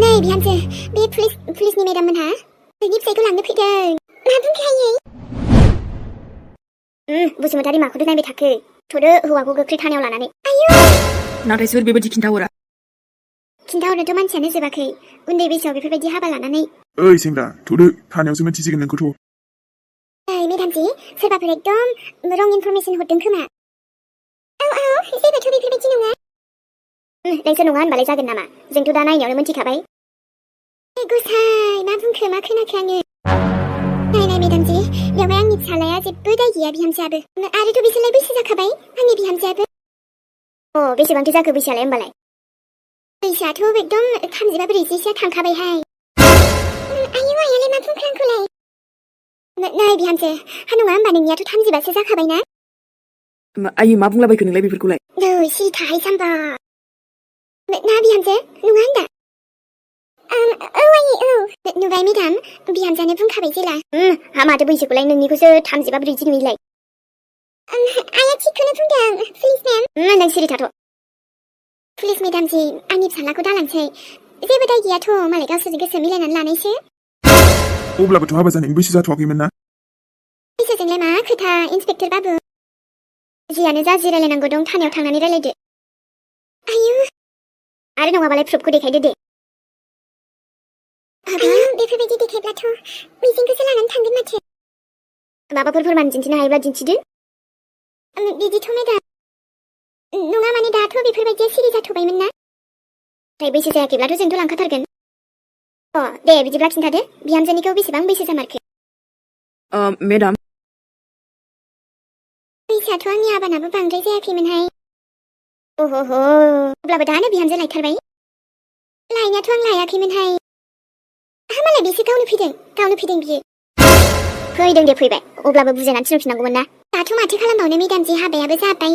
नै बिहामजो बे पुलिसनि मेडाममोनहा नोंनि फिसाइखौ लांनो फैदों मा बुंखो हायै बसुमतारी माखौथो नायबाय थाखो थ'दो हौवाखौ गोख्रै थानायाव लानानै आयौ नाथाय सोर बेबायदि खिन्थाहरा खिन्थाहरनोथ' मानसियानो जोबाखै उन्दै बैसोआव बेफोरबायदि हाबा लानानै ओइ सेंग्रा थ'दो थानायावसो मिन्थिसिगोन नोंखौथ' ओइ मेडामजि सोरबाफोर एकदम रं इनफरमेसन हरदों खोमा औ जेबोथ' बेफोरबायदि नङा नोंसोर नङा होनबालाय जागोन नामा जोंथ' दा नायनायावनो मिन्थिखाबाय गसाइ मा बुंखो मा खोनाखो आङो नाय मेडामजि बेवहाय आंनि फिसालाया जेबो दाय गैया बिहामजोआबो आरोथ' बिसोरलाय बैसो जाखाबाय आंनि बिहामजोआबो बेसेबांथो जाखो बैसोआलाय होमबालाय बैसोआथ' एकदम 35-40सोआ थांखाबायहाय आयौ आयालाय मा बुंखो आंखौलाय नै बिहामजो हा नङा होमबा नोंनियाथ' 35सो जाखाबायना आयै मा बुंलाबायखो नोंलाय बेफोरखौलाय सिरि थाहाय जाम्बा ना बिहामजो नङा होनदा नुबाय मेडाम बिहामजोआनो बुंखाबाय जेला माथो बैसोखौलाय नोंनिखौसो 35-40 नुयोलाय आया थिगखौनो बुंदों पुलिस मेम नों सिरि थाथ' पुलिस मेडामजि आंनि फिसालाखौ दालांसै जेबो दाय गैयाथ' मालाय गावसोरजों गोसो मिलायनानै लानायसो अब्लाबोथ' हाबा जानायनि बैसो जाथ'वाखैमोन ना बैसोजोंलाय मा खोथा इन्सपेक्टर बाबु जियानो जा जि रायलायनांगौ दं थानायाव थांनानै रायलायदो आयु आरो नङाबालाय प्रुफखौ देखायदो दे बेफोरबायदि देखायब्लाथ' मिजिंखौसो लानानै थांगोन माथो माबाफोर फोरमान दिन्थिनो हायोब्ला दिन्थिदो बिदिथ' मेडाम नङा माने दाथ' बेफोरबायदिया सिरि जाथ'बायमोन ना नाथाय बैसो जायाखैब्लाथ' जोंथ' लांखाथारगोन दे बिदिब्ला खिन्थादो बिहामजोनिखौ बेसेबां बैसो जामारखो मेडाम बैसोआथ' आंनि आबानाबो बांद्राय जायाखैमोनहाय अब्लाबो दानो बिहामजो लायथारबाय लायनायाथ' आं लायाखैमोनहाय मालाय बिसो गावनो फैदों बियो फैदों दे फैबाय अब्लाबो बुजायनानै थिनहरफिननांगौमोन ना दाथ' माथो खालामबावनो मेडामजि हाबायाबो जाबाय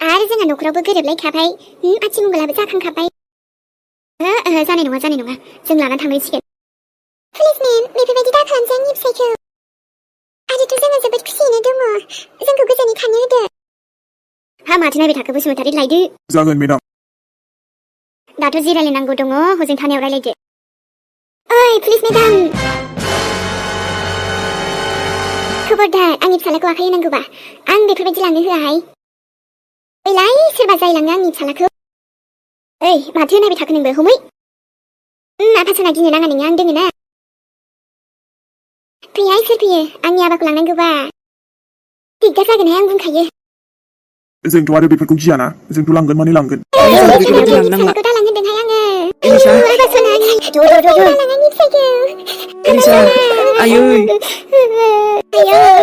आरो जोंहा न'खरावबो गोरोबलायखाबाय आथिमंगलाबो जाखांखाबाय जानाय नङा जों लानानै थांनांसिगोन पुलिस मेम बेफोरबायदि दा खालामसै आंनि फिसाइखौ आरोथ' जोङो जोबोद खुसियैनो दङ जोंखौ गोजोनै थानो होदो माथो नायबाय थाखो बसुमतारी लायदो जागोन मेडाम दाथ' जि रायलायनांगौ दङ हजों थानायाव रायलायदो ओइ पुलिस मेडाम खबरदार आंनि फिसालाखौ आखाइ होनांगौबा आं बेफोरबायदि लांनो होआहाय ओइलाय सोरबा जाय लाङो आंनि फिसालाखौ ओइ माथो नायबाय थाखो नोंबो हमै आफासना गिनो नाङा नोङो आं दोङो ना फैहाय सोर फैयो आंनि आबाखौ लांनांगौबा दिगदार जागोनहाय आं बुंखायो जोंथ' आरो बेफोरखौ गियाना जोंथ' लांगोन माने लांगोन फिसालाखौ दालां होनदोंहाय आङो आफासना दालांनि फिसाइखौ आयै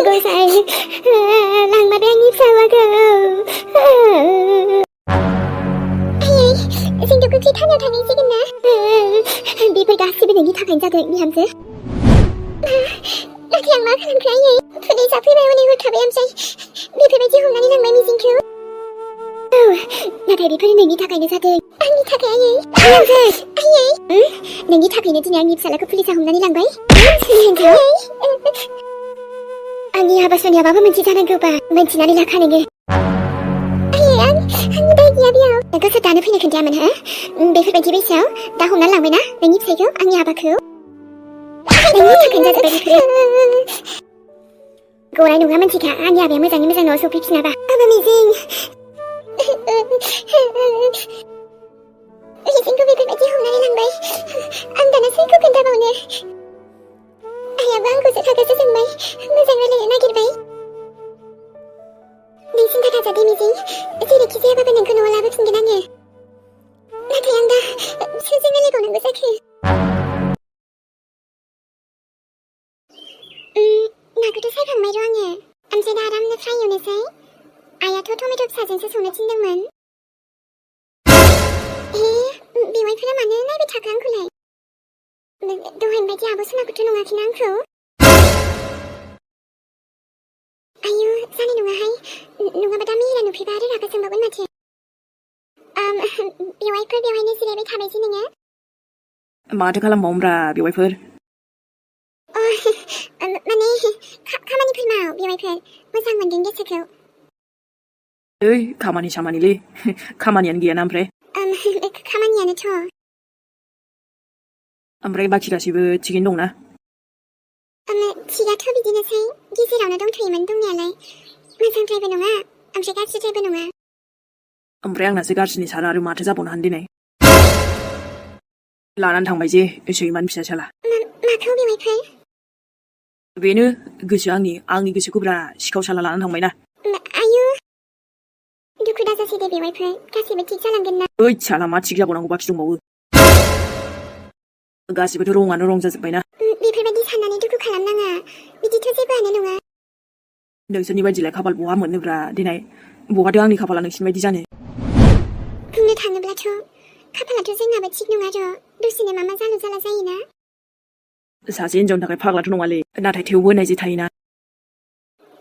गसाइ लांमारबाय आंनि फिसालाखौ जोंथ' गोख्रै थानायाव थांनांसिगोन ना बेफोर गासिबो नोंनि थाखायनो जादों बिहामजो नाथाय आं मा खालामखो आयै पुलिसआ फैबाय हनै हरखाबाय ओमफ्राय बेफोरबायदि हमनानै लांबाय मिजिंखौ नाथाय बेफोर नोंनि थाखायनो जादों आंनि थाखाय आयै नोंनि थाखायनो दिनै आंनि फिसालाखौ पुलिसआ हमनानै लांबाय आंनि हाबा सोनिया माबा मोनसे जानांगौबा मोनथिनानै लाखा नोङो आंनि दाय गैया बेयाव गोसो दानो फैनो खोन्थायामोन बेफोरबायदि बैसोआव दा हमनानै लांबायना नोंनि फिसाइखौ आंनि हाबाखौ नोंनि थाखायनो जाजोब्बाय बेफोरो गनाय नङा मिथिखा आंनि हाबाया मोजाङै मोजां न'आव सफैफिनाबा आबा मिजिं मिजिंखौ बेफोरबायदि हमनानै लांबाय आं दाना सोरखौ खोन्थाबावनो आइयाबो आंखौसो थाखासो सोंबाय मोजां रायलायनो नागिरबाय नों सिन्था दाजादे मिजिं जेरैखि जायाबाबो नोंखौ न'आव लाबोफिनगोन आङो नाथाय आं दा सोरजों रायलायबावनांगौ जाखो नाखौथ' सायखांबाय र' आङो ओमफ्राय दा आरामनो फ्राय एवनोसै आइयाथ' टमेट' फिसाजोंसो संनो थिनदोंमोन बेवाइफोरा मानो नायबाय थाखो आंखौलाय दहायनि बायदि आब' सनाखौथ' नङाखैना आंखौ आयु जानाय नङाहाय नङाबा दा मिहिरा नुफैबा आरो रागा जोंबावगोन माथो बेवाइफोर बेवहायनो जिरायबाय थाबायसै नोङो माथो खालामबावनोब्रा बेवाइफोर माने खामानिफोर माव बेवाइफोर मोजां मोनदों गोसोखौ खामानि सामानिलै खामानियानो गैयाना ओमफ्राय खामानियानोथ' ओमफ्राय बाखि गासैबो थिगैनो दंना? थिगाथ' बिदिनोसै गेजेरावनो दंथ'योमोन दंनायालाय मोजांद्रायबो नङा ओमफ्राय गाज्रिद्रायबो नङा ओमफ्राय आंनासो गाज्रिनि सारा आरो माथो जाबावनो हानो दिनै लानानै थांबाय जे सैमानि फिसा साला माखौ बेवाइफोर बेनो गोसो आंनि गोसोखौ ब्रा सिखाव साला लानानै थांबायना आयु दुखु दाजासै दे बेवाइफोर गासैबो थिग जालांगोन ना ओइ साला मा थिग जाबावनांगौ बाखि दंबावो गासिबोथ' रंआनो रं जाजोब्बायना बेफोरबायदि साननानै दुखु खालामनाङा बिदिथ' जेबोआनो नङा नोंसोरनि बायदिलाय खाफाल बहा मोननोब्रा दिनै बहाथो आंनि खाफाला नोंसिनि बायदि जानो बुंनो थाङोब्लाथ' खाफालाथ' जोंनाबो थिग नङा र' दसेनो मा जालु जाला जायोना सासे हिनजावनि थाखाय फाग्लाथ' नङालै नाथाय थेवबो होननाय जे थायोना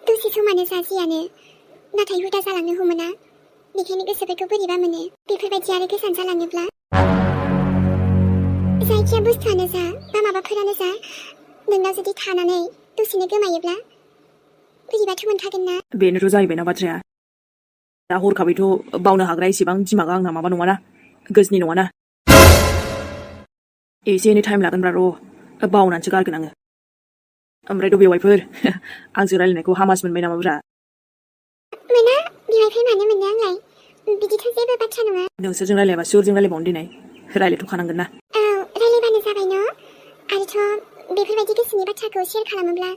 दसे समानो जाजियानो नाथाय हुदा जालांनो हमोना बेखायनो गोसोफोरखौ बोरैबा मोनो बेफोरबायदि आरो गोजान जालाङोब्ला जायखिया बुस्थुआनो जा बा माबाफोरानो जा नोंनाव जुदि थानानै दसेनो गोमायोब्ला बोरैबाथ' मोनखागोन ना बेनोथ' जाहैबायना बाथ्राया दा हरखाबैथ' बावनो हाग्रा एसेबां दिमागा आंना माबा नङाना गोजनि नङाना एसे एनै टाइम लागोनब्रा र' बावनानैसो गारगोन आङो ओमफ्रायथ' बेवाइफोर आंजों रायलायनायखौ हामासो मोनबाय नामाब्रा मोना बेवाइफोर मानो मोननो आंलाय बिदिथ' जेबो बाथ्रा नङा नोंसोरजों रायलायबा सोरजों रायलायबावनो दिनै रायलायथ'खानांगोन ना औ रायलायबानो जाबाय न' आरोथ' बेफोरबायदि गोसोनि बाथ्राखौ शेयार खालामोब्ला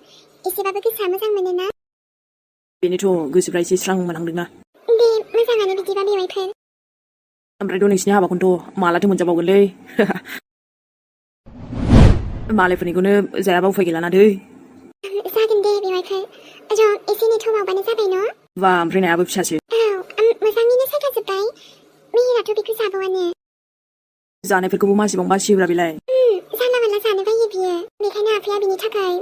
एसेबाबो गोसोआ मोजां मोनोना बेनोथ' गोसोफ्रा एसे स्रां मोनहांदोंना दे मोजाङानो बिदिबा बेवाइफोर ओमफ्रायथ' नोंसिनि हाबाखौनोथ' मालाथो मोनजाबावगोनलै मालायफोरनिखौनो जायाबा उफाय गैलाना दै जागोन दे बेवाइफोर र' एसे नेथ'बावबानो जाबाय न' बा ओमफ्राय नायाबो फिसासो औ मोजाङैनो सायखाजोब्बाय मेहेराथ' बेखौ जाबावानो जानायफोरखौबो मासेबां बासियोब्रा बेलाय जानला मानला जानो बायो बियो बेखायनो आफाया बिनि थाखाय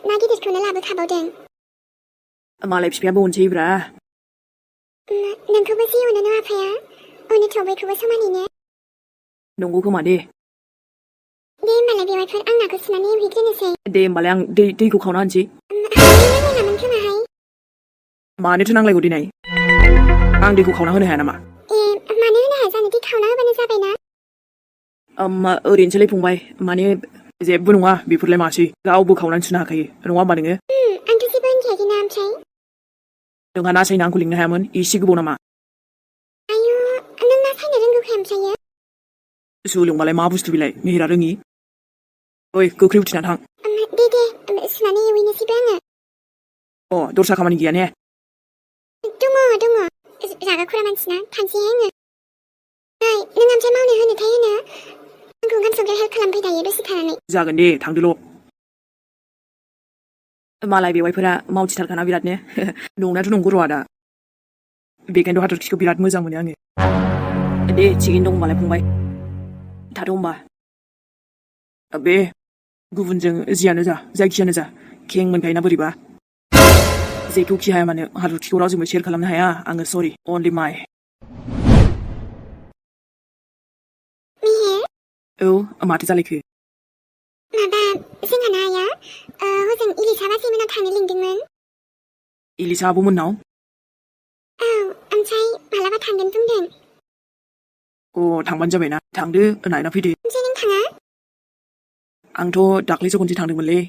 ना गिदिरखौनो लाबोखाबावदों मालाय बिफायाबो अनसैब्रा नोंखौबो जि अनो न' आफाया अनोथ' बयखौबो समानैनो नंगौ खोमा दे दे होमबालाय बेवाइफोर आं नाखौ सुनानै एवहैग्रोनोसै दे होमबालाय आं दैखौ खावना होनसै नांलायलामोन खोमाहाय मानोथो नांलायगौ दिनै आं दैखौ खावना होनो हाया नामा मानो होनो हाया जानो दै खावना होबानो जाबायना ओरैनोसोलै फंबाय माने जेबो नङा बेफोरलाय मासै गावबो खावनानै सुनो हाखायो नङा होमबा नोङो आंथ' जेबो होनखायाखैना ओमफ्राय नोंहा ना सायनो आंखौ लिंनो हायामोन एसे गोबाव नामा आयु नों ना सायनो रोंगौखाय ओमफ्रायो सोलोंबालाय मा बुस्थु बेलाय मेहेरा रोङि ओइ गोख्रै उथिना थां दे सुनानै एवहैनोसैबो आङो दस्रा खामानि गैया ने दङ रागा खरा मानसिना थांसैहाय आङो नै नों ओमफ्राय मावनो होनोथाय होनो आंखौ ओंखाम संग्रा हेल्प खालामफै दायो दसे थानानै जागोन दे थांदोल' मालाय बेवाइफोरा मावथिथारखाना बिरादनो नंनायाथ' नंगौ र' आदा बेखायनोथ' हाथरखिखौ बिराद मोजां मोनो आङो दे थिगैनो दं होनबालाय फंबाय थाथ' होमबा बे गुबुनजों जियानो जा जायखियानो जा खें मोनखायोना बोरैबा जेखौखि हाया मानो हाथरखिखौ रावजोंबो शेयार खालामनो हाया आङो सरि अनलि माइ औ माथो जालायखो माबा जोंहाना आया हजों इलिसा बाजैमोनाव थांनो लिंदोंमोन इलिसा आब'मोननाव औ ओमफ्राय मालाबा थांगोन बुंदों थांबानो जाबायना थांदो नायना फैदो ओमफ्राय नों थाङा आंथ' दाख्लैसो खनसे थांदोंमोनलै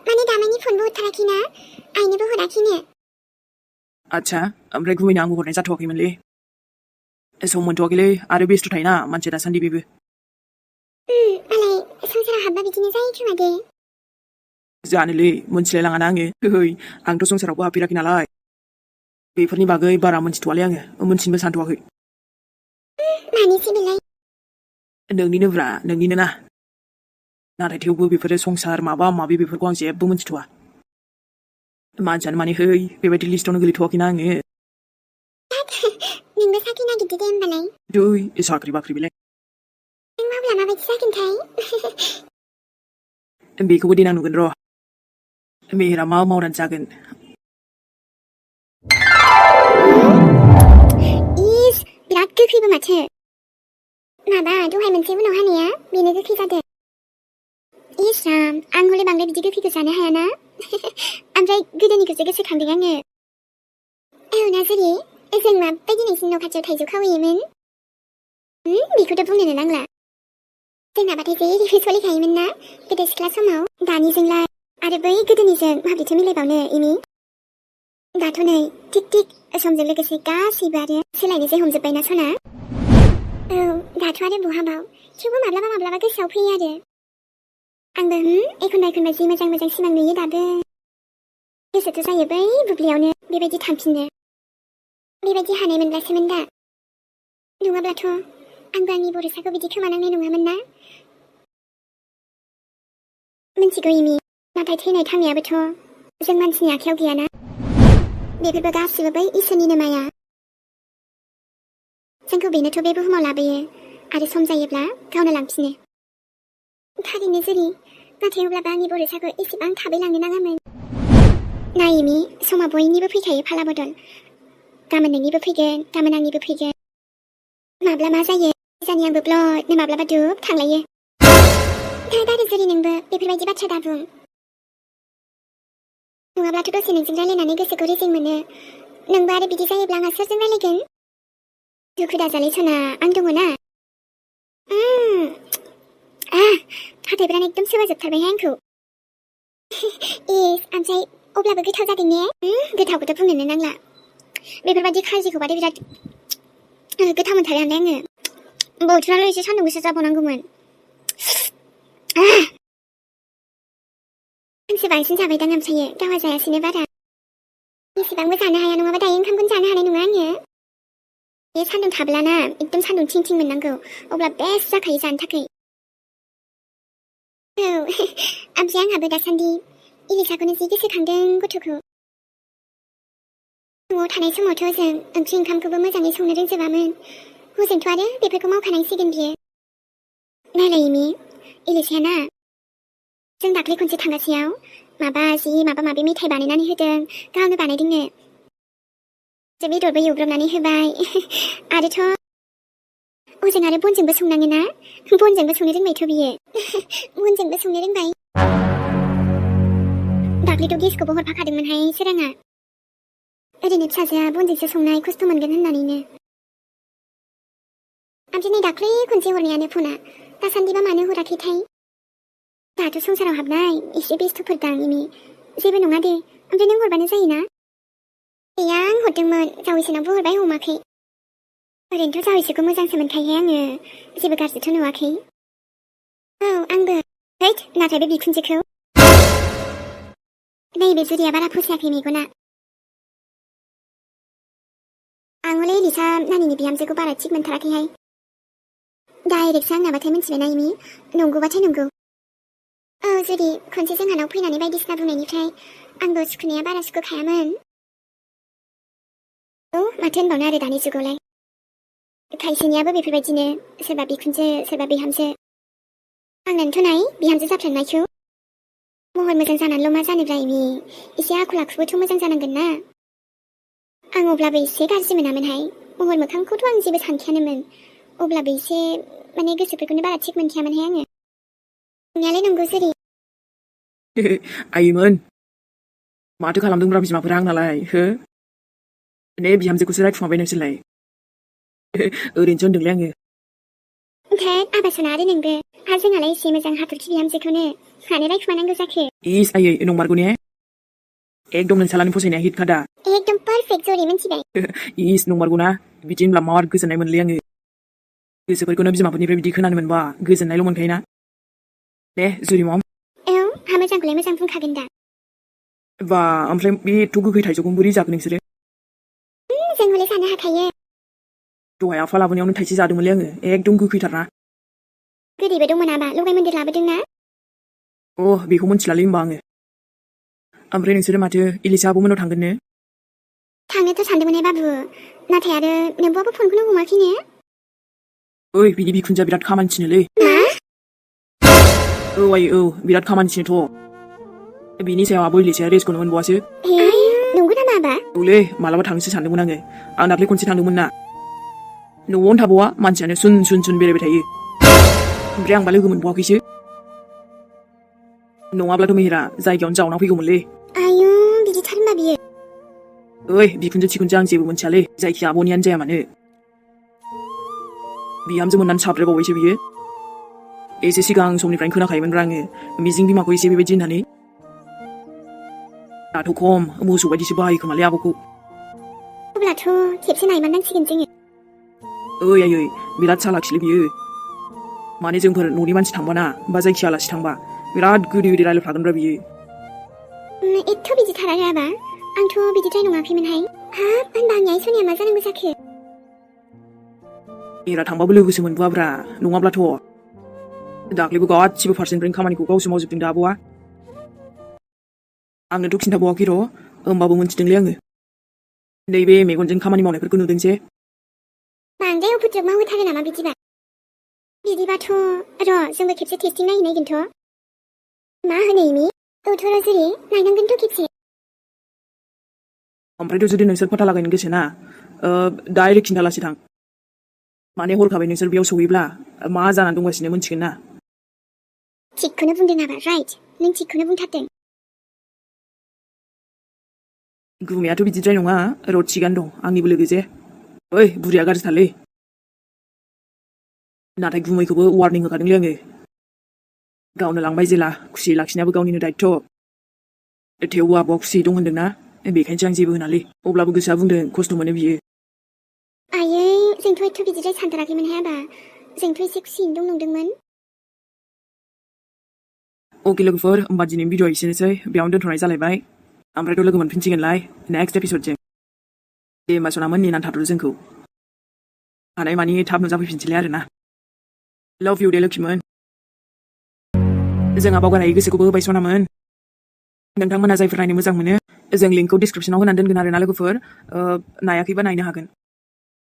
माने दामानि फनबो हरथाराखैना आइनोबो हराखैनो आच्छा ओमफ्राय गुबैनो आंबो हरनाय जाथ'वाखैमोनलै सम मोनथ'वाखैलै आरो बेस्थ' थायोना मानसिया दासान्दि बेबो मालाय संसाराव हाबबा बिदिनो जायो खोमा दे जानोलै मोनथिलायलाङाना आङो आंथ' संसारावबो हाबफेराखै नालाय बेफोरनि बागै बारा मोनथिथ'वालै आङो मोनथिनोबो सानथ'वाखै मानिसै बेलाय नोंनिनोब्रा नोंनिनो ना नाथाय थेवबो बेफोरो संसार माबा माबि बेफोरखौ आं जेबो मोनथिथ'वा मानसियानो माने बेबायदि लिस्टावनो गोलैथ'वाखैना आङो नोंबो साख्रि नागिरदो दे होमबालाय दै साख्रि बाख्रि बेलाय नों मावब्ला माबायदि जागोनथाय बेखौबो देनां नुगोन र' मेहेरा मा मावनानै जागोन इस बिराद गोखैबो माथो माबा दहाय मोनसे उनाव हानाया बेनो गोखै जादों इस राम आं हले बांद्राय बिदि गोखैखौ जानो हायाना ओमफ्राय गोदोनिखौसो गोसोखांदों आङो औ नाजुरि जों माबायदि नोंसिनि न' खाथियाव थाइजौ खावहैयोमोन बेखौथ' बुंनोनो नांला जोंनाबाथाय जेरैबो सोलिखायोमोन ना गोदो सिख्ला समाव दानिजोंलाय आरो बै गोदोनिजों माबोरैथो मिलायबावनो एमि दाथ' नै थिक थिक समजों लोगोसे गासैबो आरो सोलायनोसै हमजोब्बायना सना औ दाथ' आरो बहाबाव थेवबो माब्लाबा माब्लाबा गोसोआव फैयो आरो आंबो एखनबा एखनबा जि मोजां मोजां सिमां नुयो दाबो गोसोथ' जायो बै बुब्लियावनो बेबायदि थांफिननो बेबायदि हानाय मोनब्लासोमोन दा नङाब्लाथ' आंबो आंनि बर'साखौ बिदि खोमानांनाय नङामोन ना मिथिगौ एमि नाथाय थैनाय थांनायाबोथ' जों मानसिनि आखायाव गैयाना बेफोरबो गासिबो बै इसोरनिनो माया जोंखौ बेनोथ' बे बुहुमाव लाबोयो आरो सम जायोब्ला गावनो लांफिनो थारैनो जुरि नाथाय अब्लाबो आंनि बर'साखौ एसेबां थाबै लांनो नाङामोन नाय एमि समा बयनिबो फैखायो फाला बदल गाबोन नोंनिबो फैगोन गाबोन आंनिबो फैगोन माब्ला मा जायो जानि आंबो ब्लदनो माब्लाबा दुब थांलायो दारि जुरि नोंबो बेफोरबायदि बाथ्रा दाबुं नङाब्लाथ' दसे नोंजों रायलायनानै गोसोखौ रेजें मोनो नोंबो आरो बिदि जायोब्ला आंहा सोरजों रायलायगोन दुखु दाजालै सना आं दङ ना हाथायफ्रानो एकदम सोबाजोबथारबायहाय आंखौ इस ओमफ्राय अब्लाबो गोथाव जादों ने गोथावखौथ' बुंनोनो नांला बेफोरबायदि खाजिखौ बादै बिराद गोथाव मोनथारो आंलाय आङो बोथोराल' एसे सान्दुं गोसा जाबावनांगौमोन सानसे बांसिन जाबायदां ओमफ्रायो गावा जायासैनो बारा एसेबांबो जानो हाया नङाबा दायो ओंखामखौनो जानो हानाय नङा आङो बे सान्दुं थाब्लाना एकदम सान्दुं थिं थिं मोननांगौ अब्ला बेस्ट जाखायो जानो थाखाय औ ओमफ्राय आंहाबो दासान्दि इलिसाखौनो जि गोसोखांदों गथ'खौ न'आव थानाय समावथ' जों ओंख्रि ओंखामखौबो मोजाङै संनो रोंजोबामोन हजोंथ' आरो बेफोरखौ मावखानांसिगोन बियो नायलाय एमि इलिसाया ना जों दाख्लै खनसे थांगासेयाव माबा माबि मेथाइ बानायनानै होदों गावनो बानायदोंनो बेदरबो एवग्रोमनानै होबाय आरोथ' ओजों आरो बनजोंबो संनाङो ना बनजोंबो संनो रोंबायथ' बियो बनजोंबो संनो रोंबाय दाख्लैथ' गेसखौबो हरफाखादोंमोनहाय सोराङा ओरैनो फिसाजोआ बनजोंसो संनाय खस्थ' मोनगोन होननानैनो ओमफ्राय नै दाख्लै खनसे हरनायानो फना दासान्दिबा मानो हराखैथाय दाथ' संसाराव हाबनाय एसे बेस्थ'फोरदां एमि जेबो नङा दे ओमफ्राय नों हरबानो जायोना गैया आं हरदोंमोन जावैसोनावबो हरबाय हमाखै ओरैनोथ' जावैसोखौ मोजांसो मोनखायो आङो जेबो गाज्रिथ' नुवाखै औ आंबो हैद नाथाय बे बिखुनजोखौ नैबे जुरिया बारा फसायाखै मेगना आं हले इलिसा नानिनि बिहामजोखौ बारा थिग मोनथाराखैहाय डाइरेक्टसो आंनाबाथाय मिथिबायना एमि नंगौबाथाय नंगौ औ जुदि खनसे जोंहानाव फैनानै बायदिसिना बुंनायनिफ्राय आंबो सुखुनाया बारा सुखुखायामोन औ माथो होनबावनो आरो दानि जुगावलाय खायसेनियाबो बेफोरबायदिनो सोरबा बिखुनजो सोरबा बिहामजो आंनानोथ' नाय बिहामजो जाफ्लांनायखौ महर मोजां जानानैल' मा जानोब्रा एमि एसे आखल आखुबोथ' मोजां जानांगोन ना आं अब्लाबो एसे गाज्रि मोनामोनहाय महर मोखांखौथ' आं जेबो सानखायानोमोन अब्लाबो एसे माने गोसोफोरखौनो बारा थिग मोनखायामोनहाय आङो नोंनियालाय नंगौ जुरि आइमोन माथो खालामदोंब्रा बिमाफोरा आंनालाय हो ने बिहामजोखौसो रायखुमाबाय नोंसोरलाय ओरैनोसो होनदोंलै आङो थेद आबासना आरो नोंबो आरो जोंहालाय एसे मोजां हाथरखि बिहामजोखौनो मानो रायखुमानांगौ जाखो इस आयै नंमारगौ ने एकदम नोंसालानि फसायनाया हिटखादा एकदम पारफेक्ट जुरि मिथिबाय इस नंमारगौ ना बिदि होनब्ला मार गोजोननाय मोनलै आङो गोसोफोरखौनो बिमाफोरनिफ्राय बिदि खोनानो मोनबा गोजोननायल' मोनखायोना दे जुरि मम औ हा मोजांखौलाय मोजां बुंखागोन दा बा ओमफ्राय बे एथ' गोखै थाइजौखौ बोरै जाखो नोंसोरो जों हले जानो हाखायो दहाय आफा लाबोनायावनो थाइसे जादोंमोनलै आङो एकदम गोखैथारना गोदैबो दंमोन आबा लगाय मोन्देर लाबोदोंना बेखौ मिथिलालै होमबा आङो ओमफ्राय नोंसोरो माथो इलिसा आब'मोननाव थांगोननो थांनोथ' सानदोंमोनहाय बाबु नाथाय आरो नोंबोआबो फनखौनो हमाखैनो ओइ बिनि बिखुनजोआ बिराद खामानि थिनोलै मा आयै बिराद खामानि थिनोथ' बिनि सायाव आब' इलिसाया रेस्टखौनो मोनबावासो नंगौ नामा आबा औलै मालाबा थांनोसो सानदोंमोन आं दाख्लै खनसे थांदोंमोन ना न'आवनो थाबावा मानसियानो सुन सुन सुन बेरायबाय थायो ओमफ्राय आंबा लोगो मोनबावाखैसो नङाब्लाथ' मेहेरा जायगायावनो जावना फैगौमोनलै आयु बिदिथार होनबा बियो ओइ बिखुनजो थिखुनजो आं जेबो मोनथियालै जायखिया आब'नियानो जाया मानो बिहामजो मोननानै साबद्रायबावबायसो बियो एसे सिगां समनिफ्रायनो खोनाखायोमोनब्रा आङो मिजिं बिमाखौ एसे बेबायदि होननानै दाथ' खम मोसौ बायदिसो बाहायो खोमालै आब'खौ अब्लाथ' खेबसे नायमारनांसिगोन जोङो ओइ आयै बिराद सालाखिलै बियो माने जोंफोर न'नि मानसि थांबाना बा जायखि आलासि थांबा बिराद गोदै गोदै रायलायफ्लागोनब्रा बियो एथ' बिदिथार आरो आबा आंथ' बिदिद्राय नङाखैमोनहाय हाब होनबा आंनि आइ सनिया मा जानांगौ जाखो एरा थांबाबो लोगोसो मोनबोआब्रा नङाब्लाथ' दाख्लैबो गासिबो फारसेनिफ्रायनो खामानिखौ गावसो मावजोबदों दा आब'आ आंनोथ' खिन्थाबावाखै र' होमबाबो मोनथिदोंलै आङो नैबे मेगनजों खामानि मावनायफोरखौ नुदोंसे बांद्राय उपद्रब मावहोथारो नामा बिदिबाथ' र' जोंबो खेबसे टेस्टिं नायहैनायगोनथ' मा होनो एमि औथ' राजुरि नायनांगोनथ' खेबसे ओमफ्रायथ' जुदि नोंसोर फाथा लागायनो गोसो ना डाइरेक्ट खिन्थालासै थां माने हरखाबै नोंसोर बेयाव सहैब्ला मा जानानै दंगासिनो मोनथिगोन ना थिगखौनो बुंदों आबा राइट नों थिगखौनो बुंथारदों गुमैयाथ' बिदिद्राय नङा र' थिगानो दं आंनिबो लोगो जे ओइ बुरिया गाज्रिथारलै नाथाय गुमैखौबो वार्निं होखादोंलै आङो गावनो लांबाय जेला खुसियै लाखिनायाबो गावनिनो दायथ' थेवबो आब'आ खुसियै दं होनदोंना बेखायनोसो आं जेबो होनालै अब्लाबो गोसोआ बुंदों खस्थ' मोनो बियो आयै जोंथ' एथ' बिदिद्राय सानथाराखैमोनहाय आबा जोंथ' एसे खुसियैनो दं नंदोंमोन अके लोगोफोर होमबा दिनैनि भिडिअ'आ एसेनोसै बेयावनो दोनथ'नाय जालायबाय ओमफ्रायथ' लोगो मोनफिनसिगोनलाय नेक्स्ट एपिसडजों दे होमबा सनामोन नेनानै थाथ'दो जोंखौ हानाय मानि थाब नुजाफैफिनसैलाय आरोना लाभ इउ दे लोखिमोन जोंहा बावगार हायै गोसोखौबो होबाय सनामोन नोंथांमोना जायफोर नायनो मोजां मोनो जों लिंकखौ डिसक्रिपसनाव होनानै दोनगोन आरोना लोगोफोर नायाखैबा नायनो हागोन